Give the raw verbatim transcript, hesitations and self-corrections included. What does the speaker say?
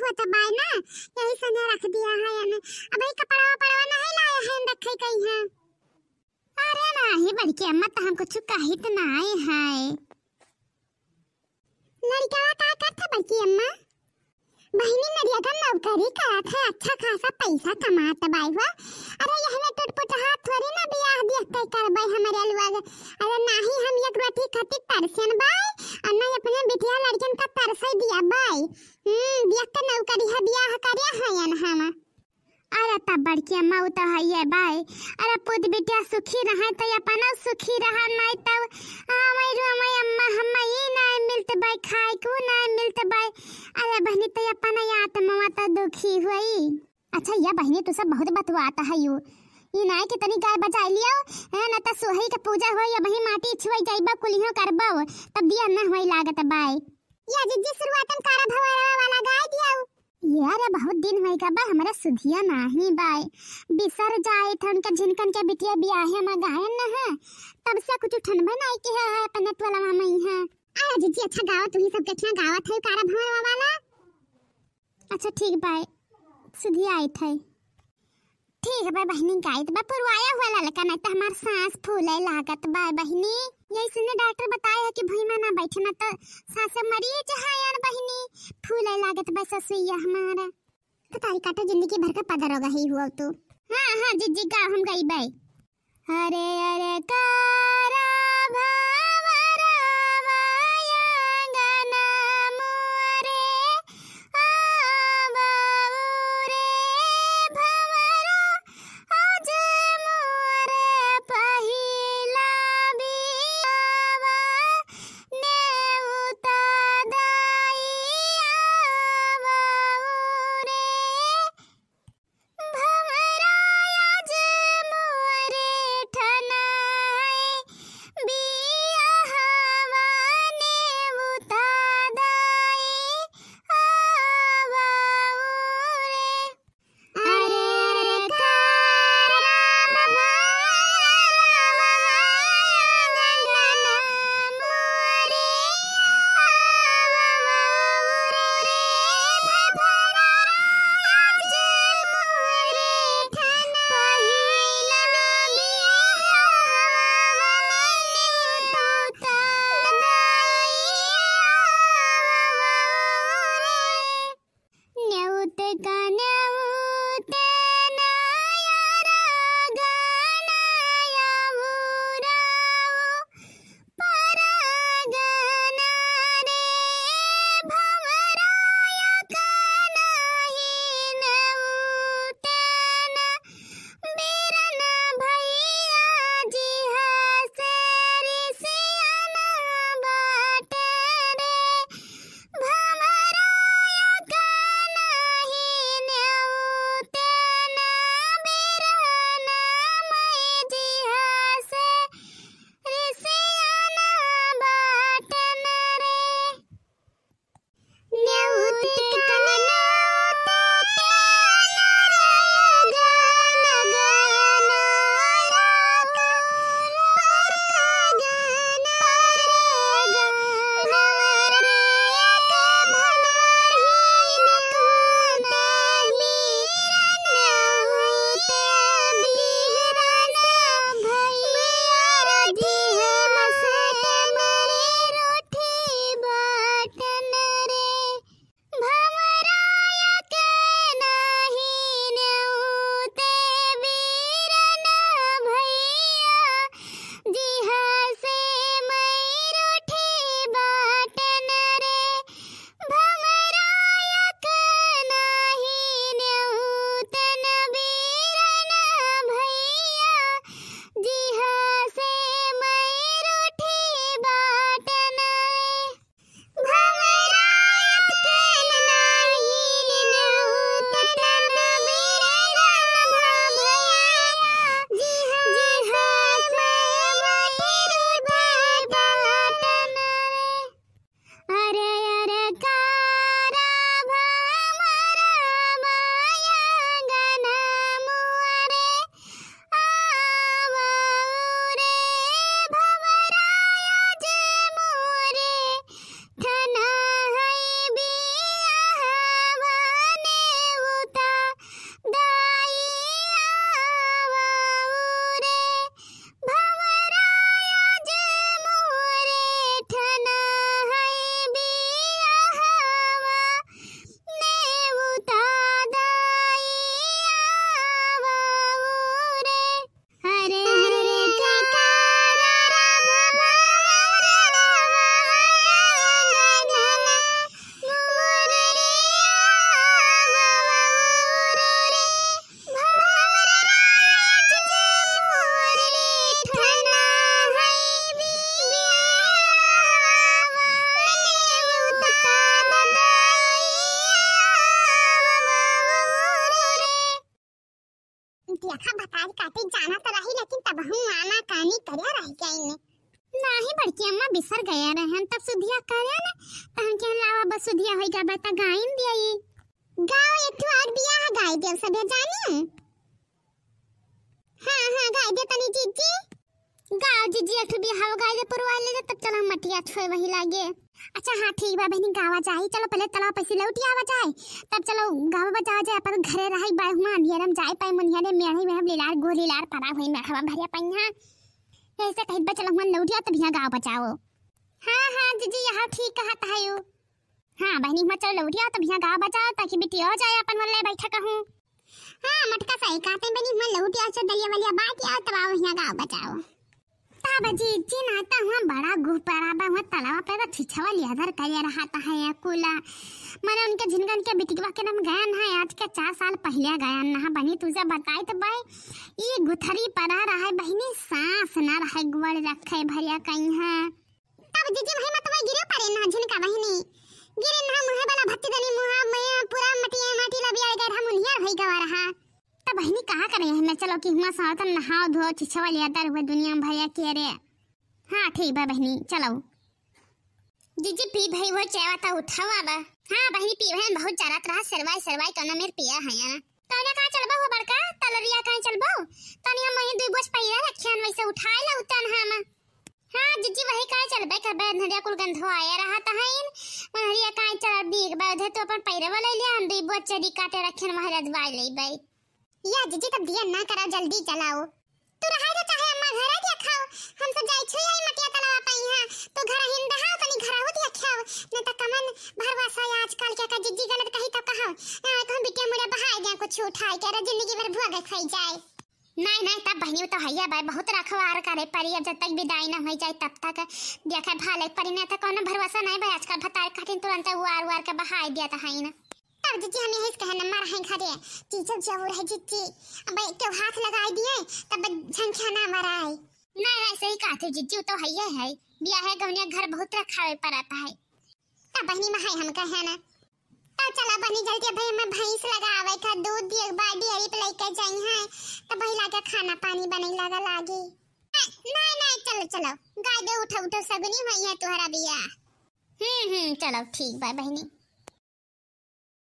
पता बाय ना, यही सने रख दिया है याने। अब ई कपड़वा, पड़वा नहीं लाए हैं, रखे कहीं हैं। अरे नाही बड़की अम्मा, त हम कुछ कहित नाही है। लड़कवा का करत है बड़की अम्मा? बहिनी, नरिया का नौकरी करत है, अच्छा खासा पैसा कमात बाय हुआ। अरे यहने टुटपुट हाथ थोड़ी ना बियाह देख के करबै हमरे लोग। अरे नाही हम एक रोटी खातिर तरसन बाय, और ना अपने बिटिया लड़कन का तरसै दिया बाय। हम्म, देख के नौकरी है बियाह करे हैं हम। अरे तब बड़की अम्मा, उ तो हइये बाय। अरे पूत बिटिया सुखी रहे तो अपना सुखी रहा, नहीं तब हमई रो हमई अम्मा, हमई ई नहीं मिलत बाय, खाए को नहीं मिलत बाय। अरे बहिनी, तो अपना आत्मा तो दुखी हुई। अच्छा या बहिनी, तू सब बहुत बतुआत है यू। ई नहीं कि तनी गाय बजाई लियो, हैं, न तो सोहई के पूजा होई, अबही माटी छुआई जाइबा, कुलिहो करबो, तब दिया न होई लागत बाय। या जिज्जी, शुरुआतन कारा भंवरा वाला गाय दियो। यार, बहुत दिन होई गा बा, हमरा सुधिया नाही बाय। बिसर जाए थे उनके झिनकन के बिटिया बियाहे में गायन न है, तब से कुछ ठनबे नाही किहे है अपने टोलवा में है। अरे जिज्जी, अच्छा गावा, तू ही सब कितना गावत है कारा भंवरा वाला। अच्छा ठीक बाय, सुधिया आइत है। ठीक बा बहिनी, गाइत बा पुरवाया हुआ ललका, नहीं तो हमार सांस फूले लागत बा बहिनी। यही सुने डॉक्टर बताए है कि भुइमा ना बैठे, ना तो सांस मरी जहायन बहिनी, फूले लागत बा ससुइया हमारा। तो तारी काटो जिंदगी भर का पदर हो गई हुआ तू। हाँ, हाँ, जिज्जी गाओ, हम गई बाय। अरे, अरे, कारा भंवरा आंगना मोरे, आ बाबू रे भंवरा, आज मोरे पहिला बियाहवा, नेउता दाई आ बाबू रे। भंवरा आज मोरे ठनाए, बियाहवा नेउता दाई आ बाबू रे। अरे रे कारा भंवरा आंगना मोरे, आ बाबू रे भंवरा। हाँ, भतार काटे जाना तो रही, लेकिन तब हम आना कानी करे रह गई ने। नाही बड़की अम्मा, बिसर गया रहे हम, तब सुधिया करे ना, तो हम कहे लावा बस सुधिया होई जाबे त गाइन दिया। गाओ एक ठो और बियाह गाय देव सबे जानी। हाँ, हाँ, गाय दे तनी जीजी। गाओ जीजी, एक ठो बियाह गाय दे पुरवा ले, तब चलो हम मटिया छोए वही लागे। अच्छा, हाँ, ठीक बा बहनी, गावा जाई। चलो पहले तलावा पैसे लौटी आवा जाए, तब चलो गावा बजावा जाए, अपन घरे रही बाय हुआ अंधियारे में जाए पाए, मुनियारे मेढ़ई में हम लीलार गो लीलार परा हुई मेढ़वा भरिया पैहा। ऐसे कहित बा चलो हुआ लौटिया तब यहाँ गावा बजाओ। हाँ, हाँ, जीजी, यहाँ ठीक कहत है यू। हाँ, बहनी, हुआ चलो लौटिया तब यहाँ गावा बजाओ, ताकि बिटिया हो जाए अपन वल्ले बैठा कहूँ। हाँ, मटका सही कहते हैं बहनी, हुआ लौटिया से दलिया वलिया बाटी आओ, तब आओ यहाँ गावा बजाओ। तब जीजी ना तो हुआ बड़ा गुह परा बा, हुआ तलावा पे तो छिछवा लियादर करे रहा था है या कुला। मने उनके झिनगन के बिटिकवा के नाम गया ना है, आज के चार साल पहले गया ना है। बहनी तुझे बताई तो बाई, ई गुथरी परा रहा है बहनी, सांस ना रहे, गोड़ रखे भरिया कहीं है। तब जीजी वही मत वही गिरे परे ना झिनका बहनी, गिरे ना मुहे वाला भत्ती दनी मुहा में पूरा मटिया माटी लबिया गए, हम उनिया भई गवा रहा। तब बहनी कहा करे है मैं, चलो कि हुआ सातन नहाओ धो छिछवा लियादर हुए दुनिया में भरिया के रे। हाँ, ठीक बा बहनी, चलो। जीजी पी भई वो चाय वाता उठावा बा। हाँ बहनी, पी है, बहुत जरत रहा, सरवाई सरवाई कौनो मेर पिया है ना। कौने कहाँ चलबो हो बड़का, तलरिया कहाँ चलबो? तनी हम वहीं दुई बोझ पैरा रखे हन, वैसे उठाए ला उतन हम। हाँ जीजी, वही कहाँ चलबे करबे, अन्हरिया कुल गंधो आया रहा तहन। अन्हरिया कहाँ चल दीख बा, उधर तो अपन पैरवा ले लिया, हम दुई बोझ चरी काटे रखे हन, वहाँ रजवाई लेबे। या जीजी, तब दिया ना करा, जल्दी चलाओ। तू रहाई तो चाहे अम्मा घर आ गया खाओ, हम सब जाई छुई आई मटिया तलावा पाई हाँ। तू घर हिन रहाओ, तनी घर होती खाओ, न त कमन भरवा सा आजकल के का जीजी गलत कही तो कहो। ना तो हम बिटिया मुड़े बहाई दे कुछ उठाई के, रे जिंदगी भर भोगे खाई जाए। नहीं, नहीं, तब बहनी तो हैया बाय, बहुत रखवार करे परी, अब जब तक विदाई ना होई जाए तब तक देखे भाले परी, नहीं तो कोनो भरोसा नहीं बाय, आजकल भतार काटिन तुरंत उआर उआर के बहाई दिया तो है ना। तब जीजी हम यही से कहे न मर हैं घरे, जीजो जरूर है जीजी, अब एक तो हाथ लगाई दिए, तब झंझना मराए। नहीं, नहीं, सही कहते जीजी, तो हैया है, बिया है गौनिया घर बहुत रखावे पड़ता है। तब बहनी में है हम कहे ना, तो चला बहनी जल्दी भाई मैं भैंस लगावे का दूध दिए बा डेयरी पे लेके जाई है, तो भाई लागे खाना पानी बने लगा लागी। नहीं, नहीं, चलो, चलो, गाय दे उठो, उठो, सगुनी हुई है तुहरा बिया। हम्म, हम्म, चलो, ठीक बा बहनी।